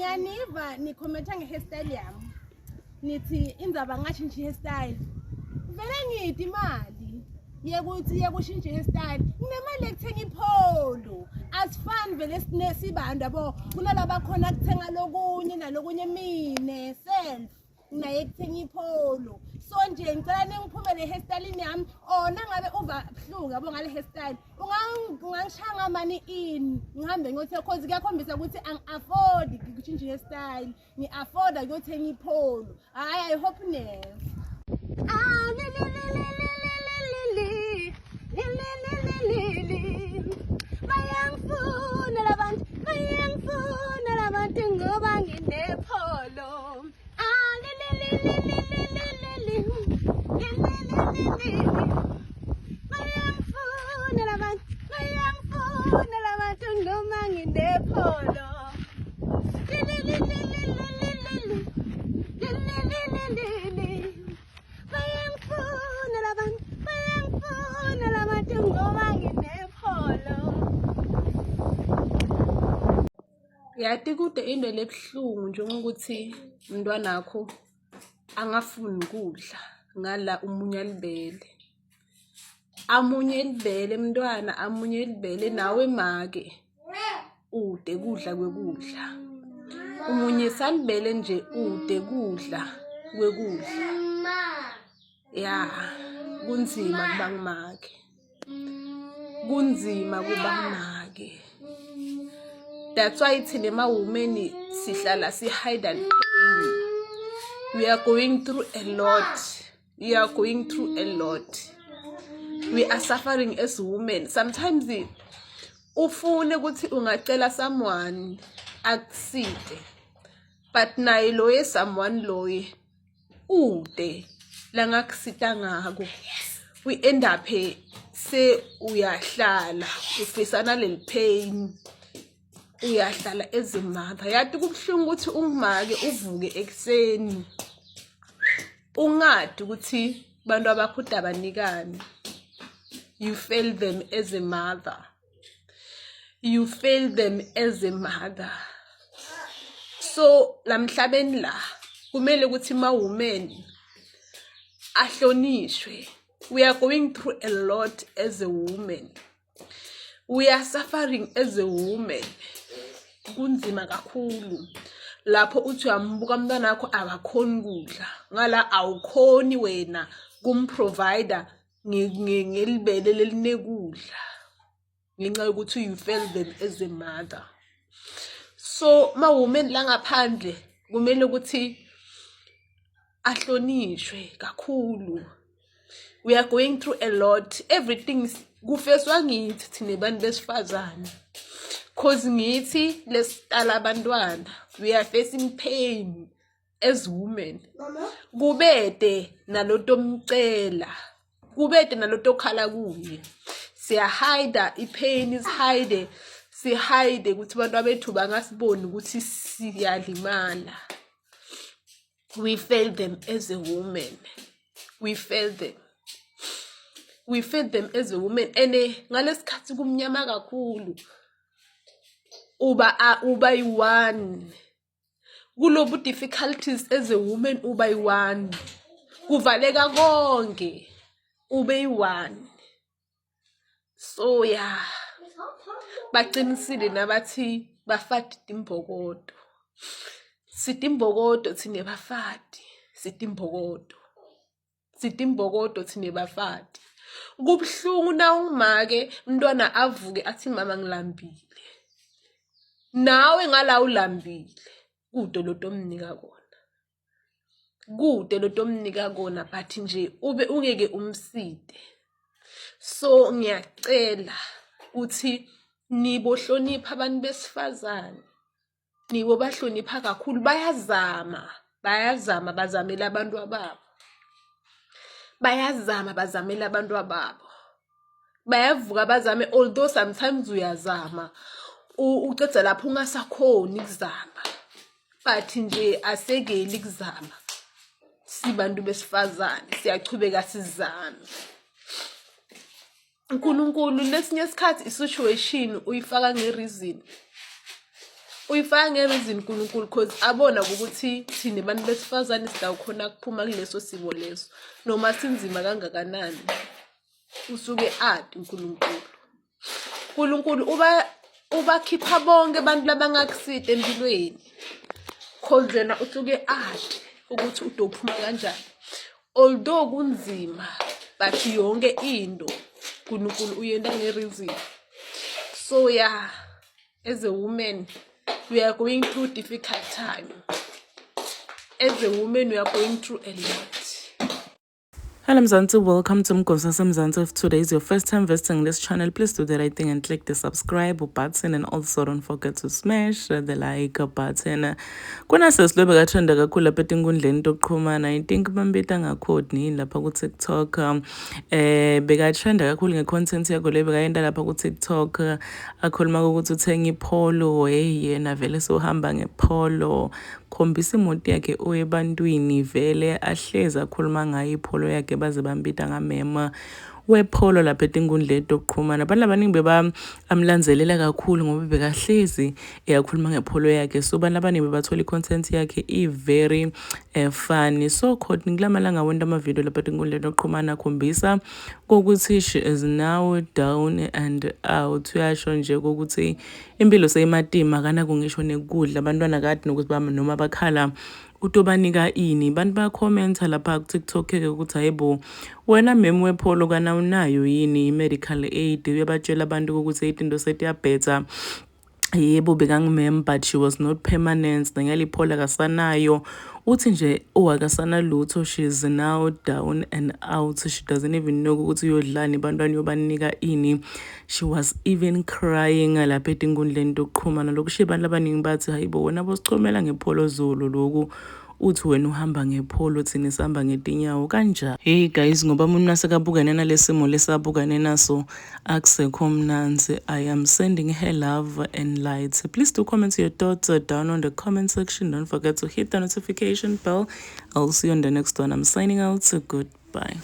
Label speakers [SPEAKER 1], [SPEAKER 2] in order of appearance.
[SPEAKER 1] Ngiyaniva ni-commenta nge-hairstyle yami. Nithi indzaba ngashintsha i-hairstyle. Vele ngidi imali yekuthi yekushintsha i-hairstyle. Nginemali yokuthenga iPolo. Asifani vele sine sibantu yabo. Kunalaba khona kuthenga lokunye nalokunye mine self. Naye kuthenga iPolo. So nje ngicela ningiphumele hairstyle yami or nangabe uva buhlungu yabo ngale hairstyle, ungangishaya ngamani in ngihambe ngiyothenga, cause kuyakhombisa ukuthi angi-afford kushintsha i-hairstyle, ngi-afforda kuyothenga iPolo. Hhayi, I hope neva. Ah, li, li, li, li, li, li, li, li, li, li, li, li, li. Bayangifuna labantu, bayangifuna labantu ngoba nginePolo. Ah, li, li, li, li, li, li, li, li, li, li, li, li, li. Bayangifuna labantu, bayangifuna labantu noma nginePolo. Li, li, li, li, li, li, li, li, li. Li, li, li, li, li, li. Bayangifuna labantu, bayangifuna labantu ngoba nginePolo.
[SPEAKER 2] Yati kude into lebuhlungu njengokuthi umntwanakho angafuni kudla ngala umunye libele. Amunye libele mntwana, amunye libele nawe make ude kudla kwekudla. Umunyisa libele nje ude kudla kwekudla. Ya, kunzima kuba ngumake. Kunzima kuba ngumake. That's why thina ema-women sihlala si-hide and pain. We are going through a lot. We are going through a lot. We are suffering as women. Sometimes ufune ukuthi ungacela someone akusite, but naye loye someone loye ude langakusita ngako. We end up se uyahlala ufisana leli pain, uyahlala as a mother. Yathi kubuhlungu ukuthi ungumake uvuke ekuseni ungadi ukuthi bantu abakho udabanikani. You fail them as a mother, you fail them as a mother. So lamhlabeni la kumele ukuthi ma women ahlonishwe. We are going through a lot as a woman. We are suffering as a woman. Kunzima kakhulu lapho uthi uyambuka umntwana wakho akakhoni kudla, ngala awukhoni wena kum-provide ngelibele lelinekudla ngenxa yokuthi you fail them as a mother. So ma women la ngaphandle kumele ukuthi ahlonishwe kakhulu. We are going through a lot. Everything kufeswa ngithi thina bantu besifazane, cause ngithi lesitala abantwana. We are facing pain as women. Kubede naloto mcela, kubede naloto okhala kuye. Siyahide i-pain, is-hide, si-hide ukuthi abantu abethu bangasiboni ukuthi siyalimala. We fail them as a woman. We fail them, we fail them as a woman. And ngalesikhathi kumnyama kakhulu, uba yi-one kulobu difficulties as a woman, uba yi-one, kuvaleka konke, ube yi-one. So yeah, baqinisile nabathi bafati timbokodo. Sitimbokodo thine bafati, sitimbokodo, sitimbokodo thine bafati. Kubuhlungu na ungumake, umntwana avuke athi, "Mama, ngilambile," nawe ngala ulambile, kude lo omnika kona, kude lo omnika kona, but nje ube ungeke umside. So ngiyacela ukuthi nibohlonipha abantu besifazane, nibo bahlonipha kakhulu. Bayazama, bayazama, bazamela abantu ababo, bayazama, bazamela abantu ababo, bayavuka bazame. Although sometimes uyazama, uceda lapho ungasakhoni kuzama, but nje asekeli kuzama. Sibantu besifazane siyachubeka sizame. uNkulunkulu lesinye isikhathi i-situation uyifaka nge-reason. Uyifaka nge-reason uNkulunkulu cause abona ukuthi thina bantu besifazane sitawukhona kuphuma kuleso simo leso noma sinzima kangakanani. Usuke adi uNkulunkulu. uNkulunkulu uba ubakhipha bonke abantu labangakusita empilweni cause yena usuke adi ukuthi udophuma kanjani. Although kunzima but yonke into uNkulunkulu uyenta nge-reason. So yeah, as a woman we are going through difficult time. As a woman we are going through a lot.
[SPEAKER 3] Hello Mzansi, welcome to Mgosa Mzansi. If today is your first time visiting this channel, please do the right thing and click the subscribe button and also don't forget to smash the like button. Kuna sesi lo bekatrenda kakhulu lapha etinkundleni tokuxhumana. I think bambita ngakhodi yini lapha ku TikTok. Bekatrenda kakhulu nge-content yakho le bekayenta lapha ku TikTok. Akhuluma ukuthi uthenga iPolo, hey yena vele sohamba ngePolo. Khombisa imoto yakhe uye ebantwini vele ahlezi akhuluma ngayo iPolo yakhe baze bambita ngamema wePolo lapha etinkundleni tokuxhumana. Abantu abaningi beba amlandzelela kakhulu ngoba bekahlezi eyakhuluma ngePolo yakhe, so abantu abaningi bebathola i-content yakhe i-very funny. So khona kulamalanga wenta amavidiyo lapha etinkundleni tokuxhumana akhombisa kokuthi she is now down and out. Uyasho nje kokuthi impilo seyimatima, akanako ngisho nekudla, abantwana kade nokuthi noma bakhala utobanika ini. Bantu bayakhomenta lapha ku-TikTok-ke ukuthi hayibo wena mem wePolo kana unayo yini i-medical aid. Uyabatshela abantu ukuthi itinto setiyabhetha. Yebo bekangumem but she was not permanent, nanyalo iPolo akasanayo. Uthi nje akasanalutho, she's now down and out. She doesn't even know ukuthi uyodlani, abantwana uyobanika ini. She was even crying lapha etinkundleni tokuxhumana. Lokushiya abantu abaningi bathi hayibo wena bosichomela ngePolo Zulu, loku uthi wena uhamba ngePolo, thina sihamba ngetinyawo kanjani? Hey guys, ngoba umuntu nasekabukene nalesimo lesabukane naso akusekho mnandzi. I am sending her love and light. Please do comment your thoughts down on the comment section. Don't forget to hit the notification bell. I'll see you on the next one. I'm signing out. Goodbye.